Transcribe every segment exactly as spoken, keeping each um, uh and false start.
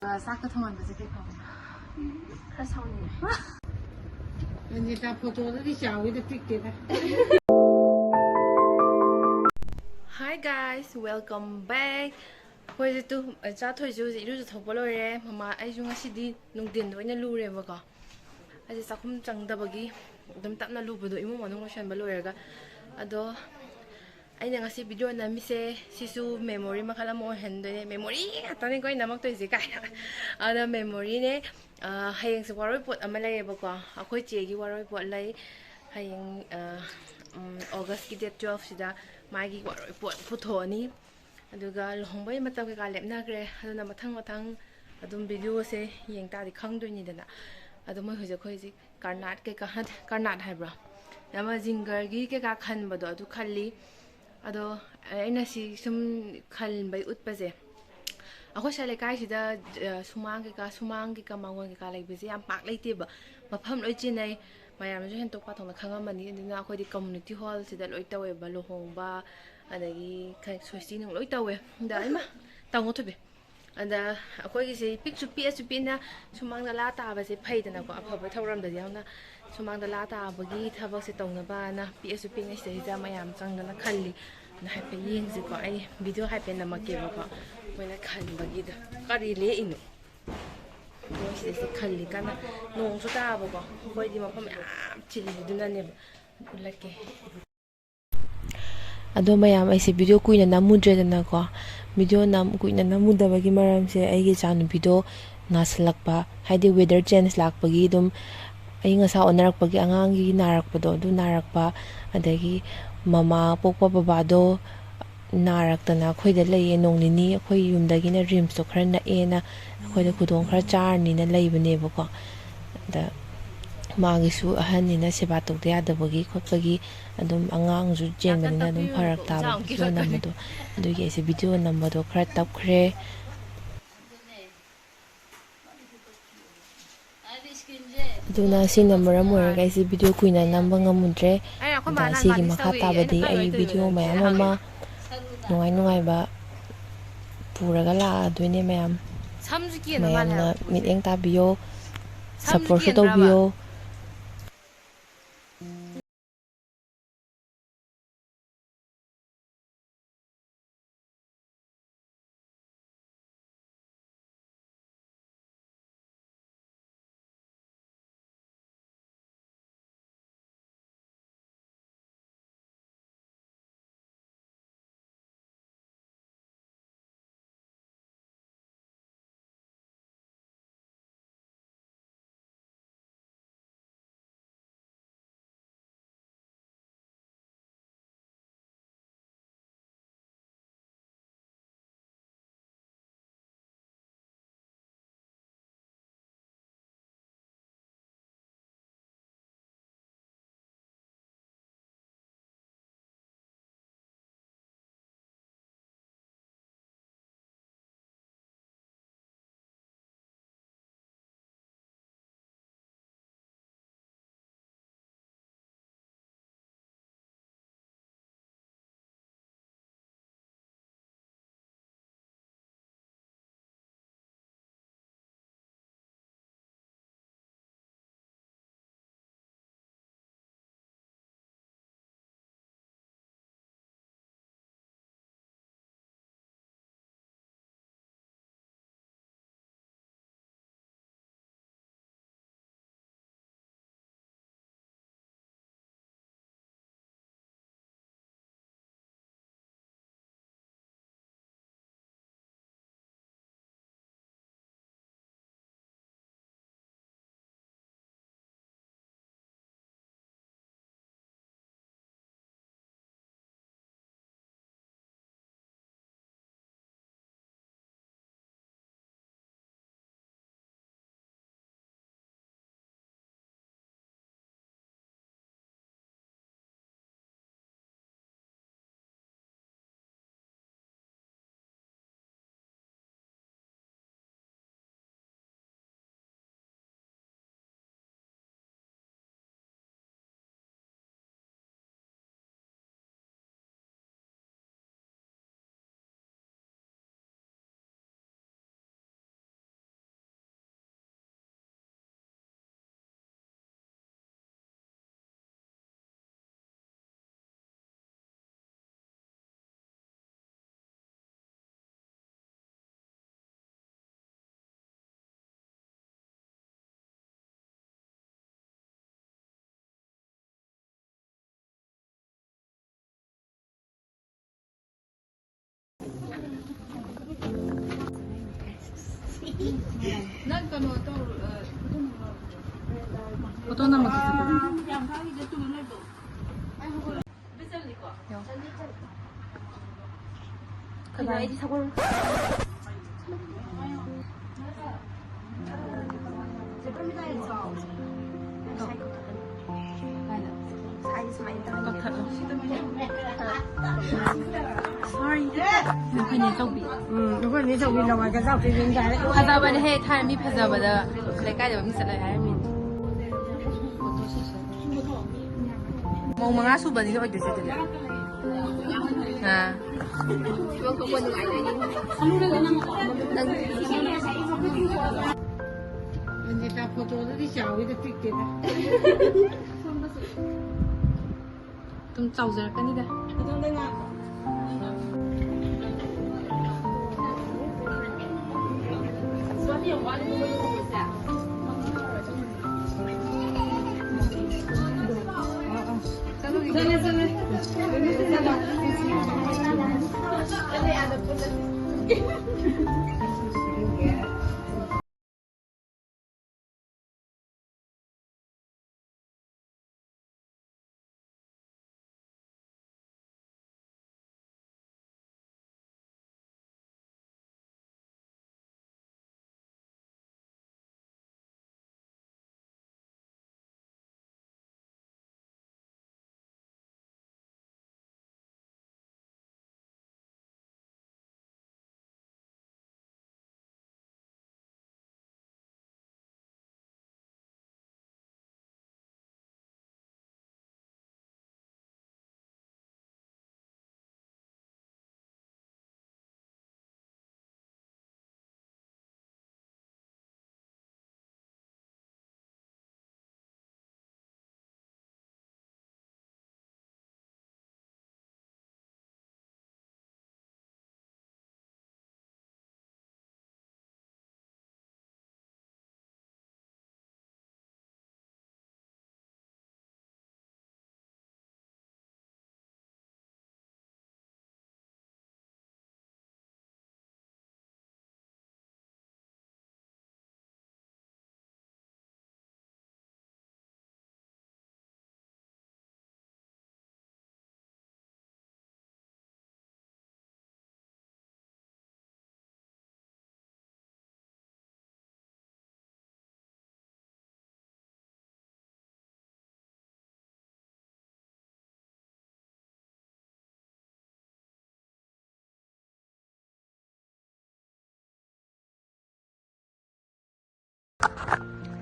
ꯆꯥꯛꯀ ꯊꯣꯡꯍꯟꯕꯁꯦ ꯀꯩ ꯐꯥꯎꯕ? ꯈꯔ ꯁꯥꯎꯅꯤꯡꯉꯦ꯫ ꯔꯟꯖꯤꯇꯥ ꯐꯣꯇꯣꯗꯗꯤ ꯆꯥꯎꯋꯤꯗ ꯄꯤꯛꯇꯦꯗ꯫ Hi guys, welcome back. ꯑꯩꯈꯣꯏꯁꯦ ꯇꯨ ꯆꯥꯊꯣꯏꯁꯦ ꯍꯧꯖꯤꯛ ꯏꯔꯨꯖꯊꯣꯛꯄ ꯂꯣꯏꯔꯦ꯫ ꯃꯃꯥ ꯑꯩꯁꯨ ꯉꯁꯤꯗꯤ ꯅꯨꯡꯊꯤꯟꯗ ꯑꯣꯏꯅ ꯂꯨꯔꯦꯕꯀꯣ꯫ ꯑꯩꯁꯦ ꯆꯥꯛꯈꯨꯝ ꯆꯪꯗꯕꯒꯤ ꯑꯗꯨꯝ ꯇꯞꯅ ꯂꯨꯕꯗꯣ, ꯏꯃꯨꯡ ꯃꯅꯨꯡ ꯂꯣꯏꯁꯟꯕ ꯂꯣꯏꯔꯒ꯫ ꯑꯗꯣ ꯑꯩꯅ ꯉꯁꯤ ꯚꯤꯗꯤꯑꯣ ꯅꯝꯃꯤꯁꯦ ꯁꯤꯁꯨ ꯃꯦꯃꯣꯔꯤ ꯃꯈꯜ ꯑꯃ ꯑꯣꯏꯍꯟꯗꯣꯏꯅꯦ꯫ ꯃꯦꯃꯣꯔꯤ ꯉꯥꯛꯇꯅꯤꯀꯣ ꯑꯩꯅ ꯅꯝꯃꯛꯇꯣꯏꯁꯦ ꯀꯥꯏꯅ꯫ ꯑꯗ ꯃꯦꯃꯣꯔꯤꯅꯦ꯫ ꯍꯌꯦꯡꯁꯦ ꯋꯥꯔꯣꯏ ꯄꯣꯠ ꯑꯃ ꯂꯩꯌꯦꯕꯀꯣ꯫ ꯑꯩꯈꯣꯏ ꯆꯦꯒꯤ ꯋꯥꯔꯣꯏ ꯄꯣꯠ ꯂꯩ꯫ ꯍꯌꯦꯡ ꯑꯣꯒꯁꯀꯤ ꯗꯦꯠ ꯇꯨꯋꯦꯜꯐꯁꯤꯗ ꯃꯥꯒꯤ ꯋꯥꯔꯣꯏ ꯄꯣꯠ ꯄꯨꯊꯣꯛꯑꯅꯤ꯫ ꯑꯗꯨꯒ ꯂꯨꯍꯣꯡꯕꯒꯤ ꯃꯇꯝ ꯀꯩꯀꯥ ꯂꯦꯞꯅꯈ꯭ꯔꯦ꯫ ꯑꯗꯨꯅ ꯃꯊꯪ ꯃꯊꯪ ꯑꯗꯨꯝ ꯚꯤꯗꯤꯑꯣꯁꯦ ꯌꯦꯡ ꯇꯥꯔꯗꯤ ꯈꯪꯗꯣꯏꯅꯤꯗꯅ꯫ ꯑꯗꯣ ꯃꯣꯏ ꯍꯧꯖꯤꯛ ꯑꯩꯈꯣꯏ ꯍꯧꯖꯤꯛ ꯀꯔꯅꯥꯠ ꯀꯩꯀꯥ, ꯀꯔꯅꯥꯠ ꯍꯥꯏꯕ꯭ꯔꯣ, ꯑꯃ ꯖꯤꯡꯒꯔꯒꯤ ꯀꯩꯀꯥ ꯈꯟꯕꯗꯣ ꯑꯗꯨ ꯈꯜꯂꯤ꯫ ꯑꯗꯣ ꯑꯩꯅ ꯁꯤ ꯁꯨꯝ ꯈꯟꯕꯩ ꯎꯠꯄꯁꯦ, ꯑꯩꯈꯣꯏ ꯁ꯭ꯋꯥꯏ ꯂꯩꯀꯥꯏꯁꯤꯗ ꯁꯨꯃꯥꯡ ꯀꯩꯀꯥ, ꯁꯨꯃꯥꯡ ꯀꯩꯀꯥ, ꯃꯥꯡꯒꯣꯟ ꯀꯩꯀꯥ ꯂꯩꯕꯁꯦ ꯌꯥꯝ ꯄꯥꯛ ꯂꯩꯇꯦꯕ꯫ ꯃꯐꯝ ꯂꯣꯏ ꯆꯤꯟꯅꯩ꯫ ꯃꯌꯥꯝꯅꯁꯨ ꯍꯦꯟꯇꯣꯛ ꯄꯥꯊꯣꯛꯅ ꯈꯪꯉꯝꯃꯅꯤ꯫ ꯑꯗꯨꯅ ꯑꯩꯈꯣꯏꯗꯤ ꯀꯝꯃꯨꯅꯤꯇꯤ ꯍꯣꯜꯁꯤꯗ ꯂꯣꯏ ꯇꯧꯋꯦꯕ, ꯂꯨꯍꯣꯡꯕ, ꯑꯗꯒꯤ ꯁꯣꯏꯁꯇꯤ ꯅꯨꯡ ꯂꯣꯏ ꯇꯧꯋꯦ꯫ ꯑꯗ ꯏꯃꯥ, ꯇꯥꯃꯣ ꯊꯣꯏꯕꯤ, ꯑꯗ ꯑꯩꯈꯣꯏꯒꯤꯁꯦ ꯄꯤꯛꯁꯨ ꯄꯤꯛꯑꯁꯨ ꯄꯤꯛꯅ ꯁꯨꯃꯥꯡꯗ ꯂꯥ ꯇꯥꯕꯁꯦ ꯐꯩꯗꯅꯀꯣ꯫ ꯑꯐꯕ ꯊꯧꯔꯝꯗꯗꯤ ꯌꯥꯝꯅ ꯁꯨꯃꯥꯡꯗ ꯂꯥ ꯇꯥꯕꯒꯤ ꯊꯕꯛꯁꯦ ꯇꯧꯅꯕꯅ ꯄꯤꯛꯑꯁꯨ ꯄꯤꯛꯅ ꯁꯤꯗꯩꯁꯤꯗ ꯃꯌꯥꯝ ꯆꯪꯗꯅ ꯈꯜꯂꯤ꯫ ꯑꯗ ꯍꯥꯏꯐꯦꯠ ꯌꯦꯡꯁꯤꯀꯣ꯫ ꯑꯩ ꯚꯤꯗꯤꯑꯣ ꯍꯥꯏꯐꯦꯠ ꯅꯝꯃꯛꯀꯦꯕꯀꯣ, ꯃꯣꯏꯅ ꯈꯟꯕꯒꯤꯗꯣ꯫ ꯀꯔꯤ ꯂꯦꯛꯏꯅꯣ? ꯃꯣꯏ ꯁꯤꯗꯩꯁꯤꯗ ꯈꯜꯂꯤ ꯀꯟꯅ꯫ ꯅꯣꯡꯁꯨ ꯇꯥꯕꯀꯣ, ꯑꯩꯈꯣꯏꯗꯤ ꯃꯐꯝ ꯌꯥꯝ ꯆꯤꯜꯂꯤ꯫ ꯑꯗꯨꯅꯅꯦꯕ꯫ ꯎꯠꯂꯛꯀꯦ꯫ ꯑꯗꯣ ꯃꯌꯥꯝ, ꯑꯩꯁꯦ ꯚꯤꯗꯤꯑꯣ ꯀꯨꯏꯅ ꯅꯝꯃꯨꯗ꯭ꯔꯦꯗꯅꯀꯣ꯫ ꯚꯤꯗꯤꯑꯣ ꯀꯨꯏꯅ ꯅꯝꯃꯨꯗꯕꯒꯤ ꯃꯔꯝꯁꯦ ꯑꯩꯒꯤ ꯏꯆꯥꯅꯨꯄꯤꯗꯣ ꯅꯥꯁꯤꯜꯂꯛꯄ, ꯍꯥꯏꯗꯤ ꯋꯦꯗꯔ ꯆꯦꯟꯖ ꯂꯥꯛꯄꯒꯤ ꯑꯗꯨꯝ ꯑꯏꯪ ꯑꯁꯥ ꯑꯣꯟꯅꯔꯛꯄꯒꯤ ꯑꯉꯥꯡꯒꯤ ꯅꯥꯔꯛꯄꯗꯣ, ꯑꯗꯨ ꯅꯥꯔꯛꯄ꯫ ꯑꯗꯒꯤ ꯃꯃꯥ ꯄꯣꯛꯄ ꯕꯕꯥꯗꯣ ꯅꯥꯔꯛꯇꯅ ꯑꯩꯈꯣꯏꯗ ꯂꯩꯌꯦ ꯅꯣꯡ ꯅꯤꯅꯤ꯫ ꯑꯩꯈꯣꯏ ꯌꯨꯝꯗꯒꯤꯅ ꯔꯤꯝꯁꯇꯣ ꯈꯔ ꯅꯛꯑꯦꯅ ꯑꯩꯈꯣꯏꯗ ꯈꯨꯗꯣꯡ ꯈꯔ ꯆꯥꯔꯅꯤꯅ ꯂꯩꯕꯅꯦꯕꯀꯣ꯫ ꯑꯗ ꯃꯥꯒꯤꯁꯨ ꯑꯍꯟꯅꯤꯅ ꯁꯦꯕꯥ ꯇꯧꯗ ꯌꯥꯗꯕꯒꯤ ꯈꯣꯠꯄꯒꯤ ꯑꯗꯨꯝ ꯑꯉꯥꯡꯁꯨ ꯆꯦꯟꯕꯅꯤꯅ ꯑꯗꯨꯝ ꯐꯔꯛ ꯇꯥꯕ ꯚꯤꯗꯤꯑꯣ ꯅꯝꯕꯗꯣ꯫ ꯑꯗꯨꯒꯤ ꯑꯩꯁꯦ ꯚꯤꯗꯤꯑꯣ ꯅꯝꯕꯗꯣ ꯈꯔ ꯇꯞꯈ꯭ꯔꯦ꯫ ꯑꯗꯨꯅ ꯁꯤꯅ ꯃꯔꯝ ꯑꯣꯏꯔꯒ ꯑꯩꯁꯦ ꯚꯤꯗꯤꯑꯣ ꯀꯨꯏꯅ ꯅꯝꯕ ꯉꯝꯃꯨꯗ꯭ꯔꯦ꯫ ꯑꯗ ꯁꯤꯒꯤ ꯃꯈꯥ ꯇꯥꯕꯗꯤ ꯑꯩ ꯚꯤꯗꯤꯑꯣ ꯃꯌꯥꯝ ꯑꯃ ꯅꯨꯡꯉꯥꯏ ꯅꯨꯡꯉꯥꯏꯕ ꯄꯨꯔꯒ ꯂꯥꯛꯑꯗꯣꯏꯅꯦ ꯃꯌꯥꯝ꯫ ꯁꯝꯁꯨ ꯀꯦꯟꯕ ꯃꯥꯜꯂꯦ ꯃꯌꯥꯝꯅ ꯍꯥꯏꯕ ꯄꯣꯠꯁꯦ꯫ ꯃꯤꯠꯌꯦꯡ ꯇꯥꯕꯤꯌꯣ, ꯁꯝꯁꯨ ꯁꯞꯄꯣꯔꯠꯁꯨ ꯀꯦꯟꯕ꯭ꯔꯕ? ꯇꯧꯕꯤꯌꯣ꯫ ꯅꯪ ꯀꯩꯅꯣ ꯇꯧ, ꯑ, ꯐꯣꯇꯣ ꯅꯝꯃꯛꯀꯦ ꯆꯠꯄꯗ꯫ ꯀꯩꯅꯣ, ꯑꯩꯗꯤ ꯁꯒꯣꯜ꯫ ꯀꯛꯊꯠꯂꯣ꯫ Sorry꯫ ꯑꯩꯈꯣꯏ ꯅꯦ ꯆꯧꯕꯤ꯫ ꯎꯝ, ꯑꯩꯈꯣꯏ ꯅꯦ ꯆꯧꯕꯤ ꯂꯋꯥꯏ ꯀꯖꯥꯎ ꯄꯤꯕꯤꯅꯤ ꯀꯥꯏꯅ꯫ ꯐꯖꯕꯅꯦꯍꯦ, ꯊꯥꯏꯅ ꯃꯤ ꯐꯖꯕꯗ ꯂꯩꯀꯥꯏꯗ ꯃꯃꯤꯡ ꯆꯠꯂꯦ ꯍꯥꯏꯔꯝꯃꯤꯅꯦ꯫ ꯃꯧ ꯃꯉꯥ ꯁꯨꯕꯅꯤꯅ ꯑꯣꯏꯗꯣꯏꯁꯦ ꯑꯗꯨꯗꯤ꯫ ꯑꯥ꯫ ꯔꯟꯖꯤꯇꯥ ꯐꯣꯇꯣꯗꯨꯗꯤ ꯆꯥꯎꯋꯤꯗ, ꯄꯤꯛꯇꯦꯗ꯫ ꯑꯗꯨꯝ ꯆꯥꯎꯖꯔꯛꯀꯅꯤꯗ꯫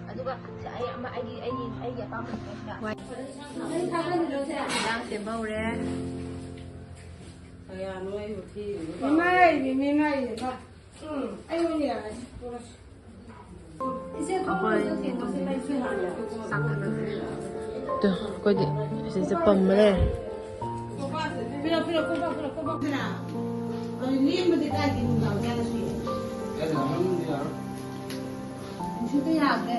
ꯑꯗꯨꯒ ꯑꯩ ꯑꯃ ꯑꯩꯒꯤ ꯑꯩꯒꯤ ꯑꯩꯒꯤ ꯑꯄꯥꯝꯕꯗꯨ ꯈꯔ ꯏꯟꯖꯥꯡ ꯁꯦꯝꯕ ꯍꯧꯔꯦ꯫ ꯃꯤꯃꯥꯏ, ꯃꯤꯃꯥꯏ, ꯃꯤꯃꯥꯏ꯫ ꯎꯝ, ꯑꯩ ꯑꯣꯏꯅ ꯌꯥꯔꯦ꯫ ꯏꯆꯦ, ꯊꯣꯡ ꯑꯩꯈꯣꯏ ꯂꯣꯟꯁꯤꯟ ꯊꯦꯡꯕꯁꯦ ꯃꯩꯁꯦ ꯍꯥꯟꯅ꯫ ꯆꯥꯛ ꯊꯥꯡꯒꯠꯂꯦ꯫ ꯑꯗꯣ ꯑꯩꯈꯣꯏꯗꯤ ꯁꯤꯁꯦ ꯄꯝꯕ ꯂꯩꯔꯦ꯫ ꯄꯤꯔꯣ, ꯄꯤꯔꯣ, ꯀꯣꯝꯄꯥꯛ ꯄꯤꯔꯣ, ꯀꯣꯝꯄꯥꯛ ꯄꯤꯔꯣ꯫ ꯑꯗꯨ ꯂꯦꯝꯕꯗꯤ ꯀꯥꯏꯗꯩ ꯅꯨꯡꯗꯥꯡ ꯆꯥꯔꯁꯤ? ꯅꯨꯡꯁꯤꯠꯇ ꯌꯥꯗ꯭ꯔꯦ꯫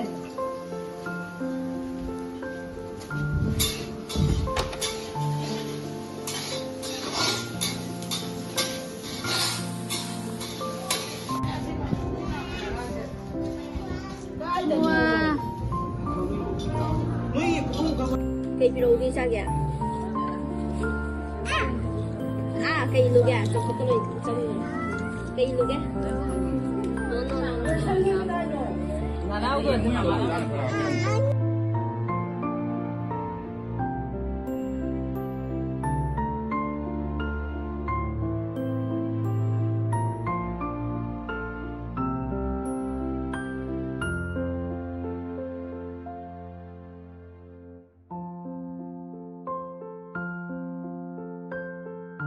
ꯋꯥ꯫ ꯀꯩ ꯄꯤꯔꯛꯎꯒꯦ ꯏꯆꯥꯒꯤ? ꯑꯥ, ꯀꯩ ꯏꯜꯂꯨꯒꯦ? ꯆꯥꯎꯈꯠꯇ ꯂꯣꯏ ꯆꯪꯉꯦ꯫ ꯀꯩ ꯏꯜꯂꯨꯒꯦ? ꯅꯅꯥꯎꯒꯤ ꯑꯗꯨꯅ